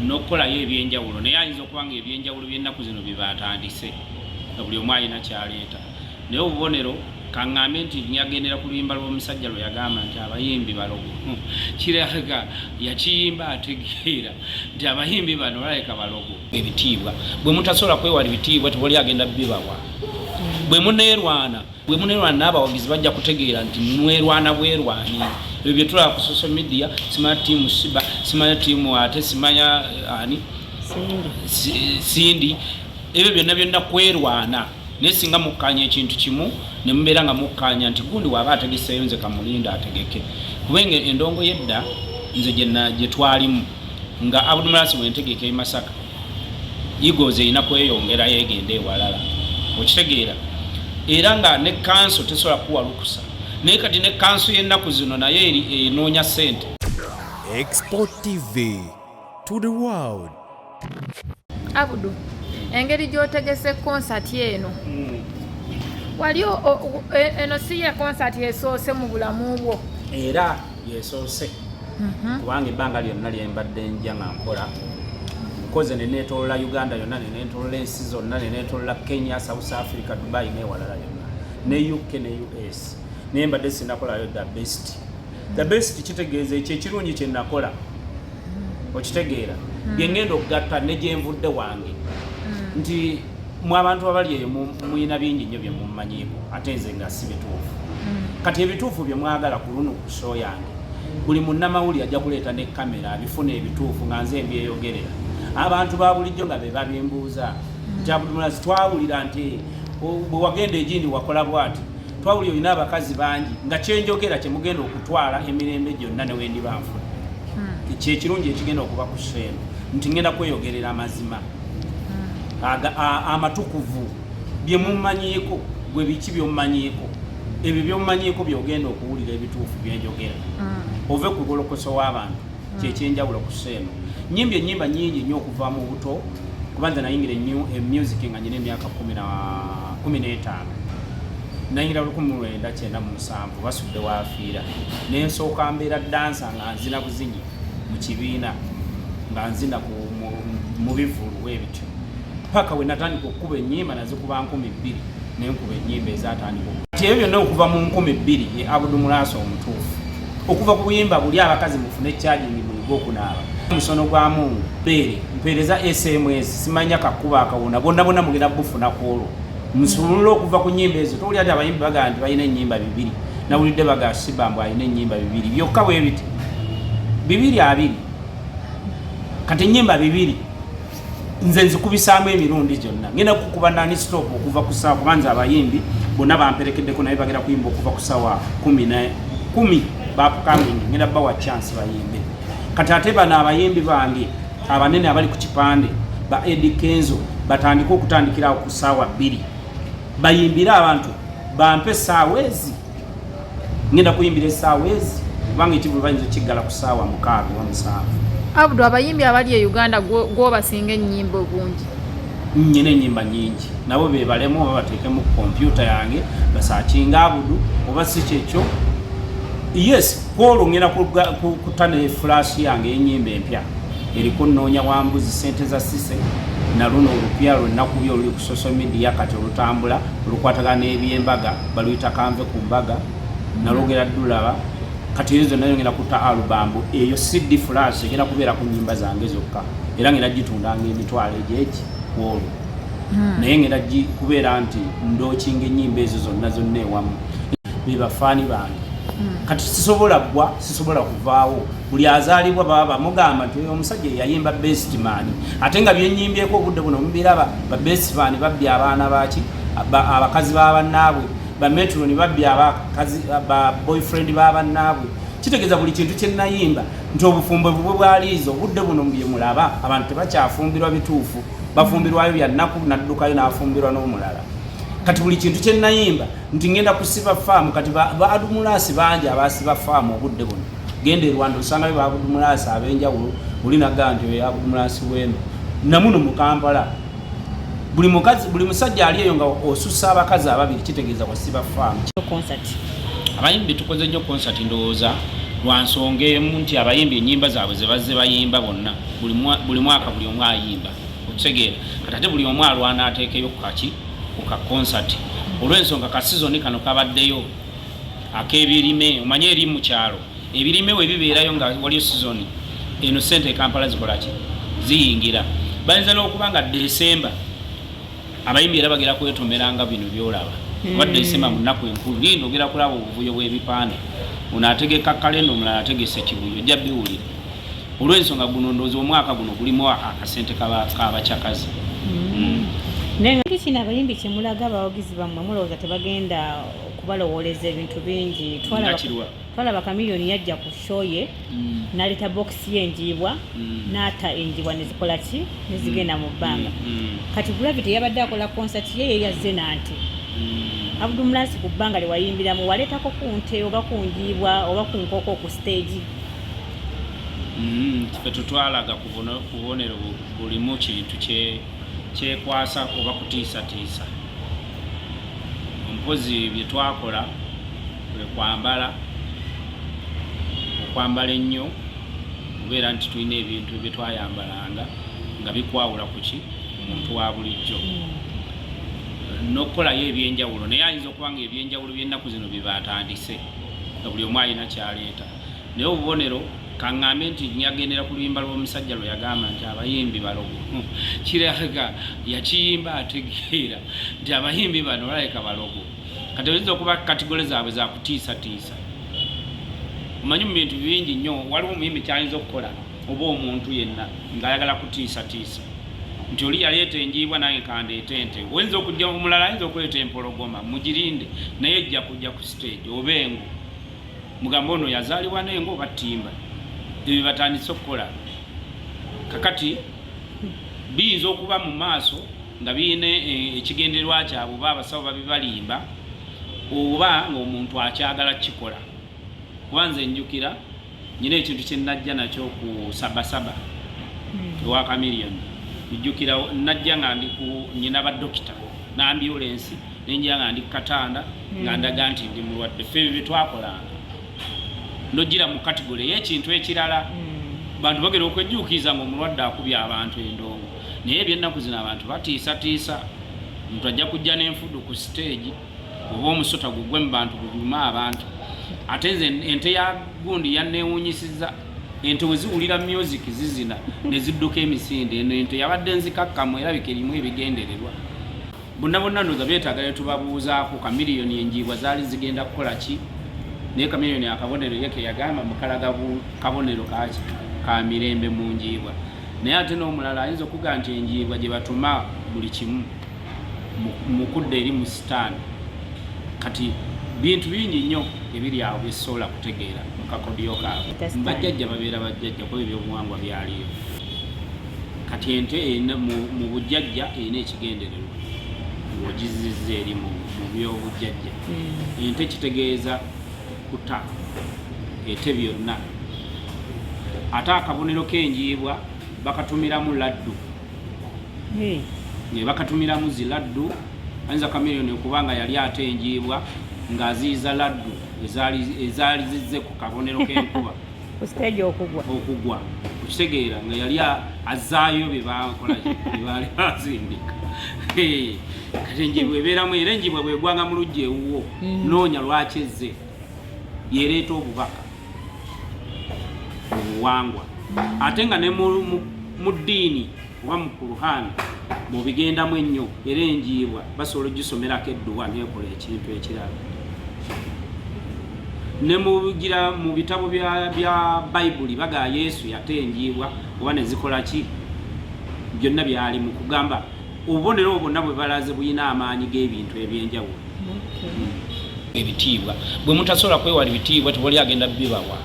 N'okukolayo ebyenjawulo, naye ayinza okuba nga ebyenjawulo by'ennaku zino bye batandise nga buli omu alina kyaleeta. Naye obubonero, kaŋŋambe nti nyagendera ku luyimba lw'omusajja lwe yagamba nti abayimbi balogo. Kirabika yakiyimba ategeera nti abayimbi bano balabika balogo. Ebitiibwa bwe mutasobola kwewala, ebitiibwa tewali agenda bibawa. Bwe muneerwana n'abawagizi, bajja kutegeera nti mwerwana bwerwanyi. Ebyo bye tulaba ku social media, simanya team Sheebah, simanya team, ate simanya ani. Cindy. Cindy, ebyo byonna byonna kwerwana. Naye singa mukkaanya ekintu kimu ne mubeera nga mukkaanya nti gundi waaba ategeseeyo, nze kamulinda ategeke, kubanga endongo yedda nze gye twalimu nga Abdumulasi bwentegeka e Masaka, Eagles erina kweyongerayo egenda ewalala, okitegeera? Era nga ne kanso tesobola kuwa lukusa. Naye kati ne kanso y'ennaku zino naye eri enoonya ssente. Export TV to the world. Abudu, engeri gy'otegese konsati eno, wali eno si ye konsati esoose mu bulamu bwo? Era yesoose, kubanga ebbanga lyonna lyembadde nja nga nkola nkoze neneetolola Uganda yonna, neneetolola ensi zonna, neneetolola Kenya, South Africa, Dubai newalala yonna, ne UK ne US, naye mbadde sinakolayo the best. The best kitegeeza ekyo ekirungi kyenakola, okitegeera? Byengenda okugatta ne gyenvudde wange nti mwe abantu abali eyo muyina bingi nnyo bye mummanyiiko, ate nze nga si bituufu. Kati ebituufu bye mwagala ku luno ku show yange, buli munnamawulire ajja kuleeta ne kamera abifuna ebituufu nga nze mbyeyogerera. Abantu ba bulijjo nga be babimbuuza nti, "Abudumulazi, twawulira nti bwe wagenda egindi wakola bwati, twawulira olina abakazi bangi," nga kyenjogera kyemugenda okutwala emirembe gyonna newendiba nfudde. Kyekirungi ekigenda okuba ku show eno nti ngenda kweyogerera amazima amatukuvu. Bye mummanyiiko, gwe biki byommanyiiko? Ebyo byommanyiiko byogenda okuwulira ebituufu byenjogera, ove ku golokoso w'abantu. Kyekyenjawulo ku show eno. Nyimbye ennyimba nyingi nnyo okuva mu buto, kuba nze nayingira music nga nyina emyaka 15. Nayingira 1997, basudde waafiira, nensooka mbeera dancer nga nzina buzinyi mu kibiina, nga nzina mu bivulu bwebityo, paka we natandika okukuba ennyimba. Nazikuba 2000, nenkuba ennyimba ezatandika. Kati ebyo byonna okuva mu 2000 ye Abudu Mulaasa omutuufu, okuva ku buyimba buli abakazi mufune charging, muyige okunaaba, omusono gwa Mungu, beere mpeereza SMS, simanya kakuba akawona, bonna bonna mugenda bufuna ku olwo nsulula okuva ku nyimba ezo. Towulira nti abayimbi bagamba nti balina ennyimba 2? Nawulidde baga Sheebah mbu alina ennyimba 2 byokka bwe biti 220. Kati ennyimba 2 nze nzikubisaamu emirundi gyonna. Ngenda kukuba non stop okuva ku ssaawa, kuba nze abayimbi bonna bamperekeddeko, naye bagenda kuyimba okuva ku ssaawa 10:10 ba upcoming, ngenda bawa chance bayimbe. Kati ate bano abayimbi bange abanene abali ku kipande, ba Eddy Kenzo, batandike okutandikirawo ku ssaawa 2 bayimbire abantu. Bampe essaawa ezi ngenda kuyimbira, essaawa ezi, kubanga ekivulu bayinza okiggala ku ssaawa 6 oba 7. Abudu, abayimbi abali e Uganda, gwobasinga ennyimba obungi? Nyina ennyimba nyingi, nabo bebalemu oba bateekemu kompyuta yange basearchinga Abudu, oba si kyekyo, yes, kwolwo ngenda kuta ne flash yange enyimba empya eriko nnoonya wambuzi, sente za sise, naluno olupya lwenakubye oluli ku social media kati olutambula, olukwatagana n'ebyembaga, baluyita Kanve ku Mbaga, nalwogera ddulaba. Kati ezo zonna ngenda kutta album eyo, CD flash egenda kubeera ku nyimba zange zokka, era ngenda gitundanga emitwalo egyeki kwolwo. Naye ngenda kubeera nti ndookinga ennyimba ezo zonna zonna ewamu, be bafaani bange. Kati sisobola gwa, sisobola kuvaawo. Buli azaalibwa baba bamugamba nti oyo omusajja eyayimba Best Man, ate nga byenyimbyeko obudde buno mubiraba. Ba best man babbye abaana baki, abakazi ba bannaabwe, ba matron babbye abakazi ba boyfriend ba bannaabwe. Kitegeeza buli kintu kye nayimba nti obufumbo bubwe bwaliiza obudde buno bye mulaba, abantu tebakyafumbirwa bituufu, bafumbirwayo bya nnaku, naddukayo n'afumbirwa n'omulala. Kati buli kintu kye nayimba nti ngenda kusiba faamu, kati ba Abdumulasi bangi abasiba faamu obudde buno. Genda e Rwanda osangayo ba Abdumulasi ab'enjawulo, oli nagaa nti oyo Abdumulasi weeno. Namuno mu Kampala buli mukazi, buli musajja ali eyo nga osussa abakazi ababiri, kitegeeza wasiba faamu. Concert. Abayimbi tukoze nnyo concert. Ndowooza Lwa nsonga emu nti abayimbi ennyimba zaabwe ze bazze bayimba bonna buli mwaka buli omu ayimba, okitegeera? Kati ate buli omu alwana ateekeyo kukaki ku ka concert, olw'ensonga ka sizoni kano kabaddeyo ak'ebirime. Omanye eri mu kyalo ebirime we bibeerayo nga waliyo sizoni eno, sente e Kampala zikola ki? Ziyingira. Bayinza n'okuba nga Desemba abayimbi era bagera kwetomeranga bino byolaba, oba Desemba mu nnaku enkulu linda ogera kulaba obuvuyo bw'ebipande. Ono ategeka kalenda, omulala ategese Kibuye, ojja biwulira. Olw'ensonga guno ndowooza omwaka guno gulimu akasente k'abacakazi. Naye nga kino abayimbi kyemulaga abawagizi bammwe, mulowooza tebagenda kubalowooleza ebintu bingi? Nga kirwa? Twalaba Kamiliyoni yajja ku show ye n'aleeta bokisi y'enjiibwa n'ata enjiibwa ne zikola ki, ne zigenda mu bbanga. Kati Gravity yabadde akola concert ye, ye yazze nante. Abdu Mulasi, ku bbanga lye wayimbiramu, waleetako ku nte oba ku njiibwa oba ku nkoko ku stage? Ffe tutwalaga ku bubonero bulimu kintu kyekwasa oba kutiisatiisa. Mpozi bye twakola kwe kwambala, okwambala ennyo, obeera nti tulina ebintu bye twayambalanga nga bikwawula ku ki omuntu wa bulijjo, n'okukolayo ebyenjawulo. Naye ayinza okuba nga ebyenjawulo by'ennaku zino bye batandise nga buli omu alina kyaleeta, naye obubonero kaŋŋambe nti nyagendera ku luyimba lw'omusajja lwe yagamba nti abayimbi balogo. Kiraga yakiyimba ategeera nti abayimbi bano balabika balogo. Kati oyinza okuba category zaabwe zakutiisatiisa. Omanyi mu bintu bingi nnyo waliwo omuyimbi kyayinza okukola oba omuntu yenna ng'ayagala kutiisatiisa nti oli yaleeta enjiibwa, nange kandeete ente. Oyinza okujja omulala ayinza okuleeta empologoma, mugirinde naye ejja kujja ku stage, oba engo, mugambe ono yazaalibwa n'engo oba ttimba. Ebyo batandise okukola kakati biyinza okuba mu maaso nga birina ekigendererwa kyabwe, oba abasawo babibalimba, oba ng'omuntu akyagala kukikola. Kuba nze njukira nyina ekintu kye najja nakyo ku Sabasaba ewa Kamiliyoni. Njukira najja nga ndi ku nyina ba dokita n'ambulensi, nenjira nga ndi ku katanda nga ndaga nti ndi mulwadde. Ffe ebyo bye twakolanga nogira mu category ey'ekintu ekirala, bantu bagera okwejjuukiriza nga omulwadde akubye abantu endongo. Naye ebyennaku zino abantu batiisatiisa. Omuntu ajja kujja n'enfudu ku stage oba omusota gugwe mu bantu gugulume abantu. Ate nze ente ya gundi yanneewuunyisizza. Ente we ziwulira music zizina ne zidduka emisinde. Eno ente yabadde nzikakkamu, erabika erimu ebigendererwa. Bonna bonna ndowooza beetaaga ne tubabuuzaako. Kamiliyoni enjiibwa zaali zigenda kukola ki? Naye Kamiliyoni akabonero ye ke yagamba mukalaga kabonero kaki ka mirembe mu njiibwa. Naye ate n'omulala ayinza okugamba nti enjiibwa gye batuma buli kimu mu kudda eri mu sitaani. Kati bintu bingi nnyo ebiri awo byesobola kutegeera mu kakodyo kaabwe. Bajjajja babeera bajjajja, kuba ebyobuwangwa byaliyo. Kati ente mu bujjajja erina ekigendererwa ng'ogizizza eri mu byobujjajja. Ente kitegeeza kuta ete byonna. Ate akabonero k'enjiibwa bakatumiramu laddu, ne bakatumiramu ziladdu. Ayinza Kamiliyoni okuba nga yali ate enjiibwa ng'aziyiza laddu ezaali zizze ku kabonero k'enkuba ku stage okugwa. Okugwa, okitegeera, nga yali azaayo bye bakola, bye baali bazindika. Kati enjiibwa ebeeramu, era enjiibwa bwegwanga mu luggya ewuwo, noonya lwaki ezze, yereeta obubaka mu buwangwa. Ate nga ne mu ddiini oba mu Kuruhaani bw'obigendamu ennyo, era enjiibwa basobola ogisomerako edduwa nekola ekintu ekirala. Ne mugira mu bitabo bya Bayibuli baga Yesu yate enjiibwa oba ne zikola ki, byonna byali mu kugamba obubonero obwo bwonna bwe balaze bulina amaanyi g'ebintu ebyenjawulo. Ebitiibwa bwe mutasobola kwewala ebitiibwa, tewali agenda bibawa.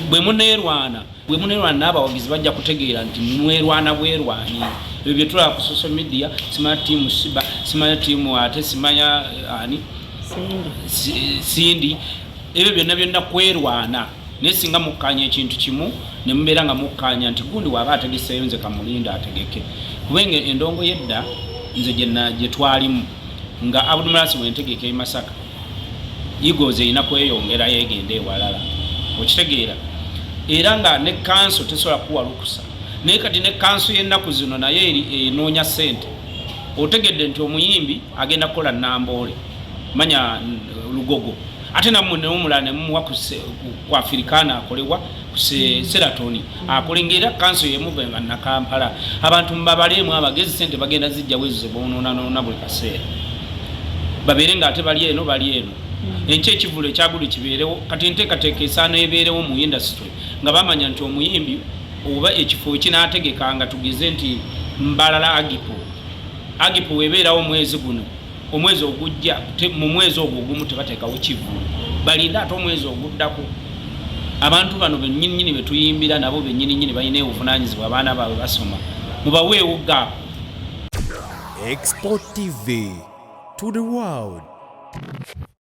Bwe muneerwana, bwe muneerwana n'abawagizi bajja kutegeera nti mwerwana bwerwanyi. Ebyo bye tulaba ku social media, simanya tiimu Siba, simanya tiimu, ate simanya ani Sindi, ebyo byonna byonna kwerwana. Naye singa mukkaanya ekintu kimu ne mubeera nga mukkaanya nti gundi waaba ategeseeyo, nze kamulinda ategeke. Kubanga endongo y'edda nze gye twalimu nga Abdulmulasi bwe ntegeka e Masaka, Eagles erina kweyongerayo egende ewalala. Okitegeera? Era nga ne kanso tesobola kuwa lukusa. Naye kati ne kanso y'ennaku zino naye eri enoonya ssente. Otegedde nti omuyimbi agenda kukola Namboole, manya Lugogo, ate nammwe newomulala nemumuwa ku Afirikaana akolebwa ku Seratoni akole, ngaera kanso yemuva Bannakampala. Abantu mubabaleemu abagezi, sente bagenda zijjawo ezo zebonoonanoona buli kaseera, babeere nga ate bali eno bali eno. Enkya ekivulu ekyagulu kibeerewo. Kati enteekateeka esaana ebeerewo mu industry nga bamanya nti omuyimbi oba ekifo kinaategeka, nga tugeze nti Mbalala Agipo, Agipo webeerawo omwezi guno, omwezi ogujja, mu mwezi ogwo ogumu tebateekawo kivulu, balinde ate omwezi oguddako. Abantu bano bennyininyini betuyimbira nabo bennyininyini balina obuvunanyizibwa, abaana baabwe basoma, mubaweewo gap. Export TV to the world.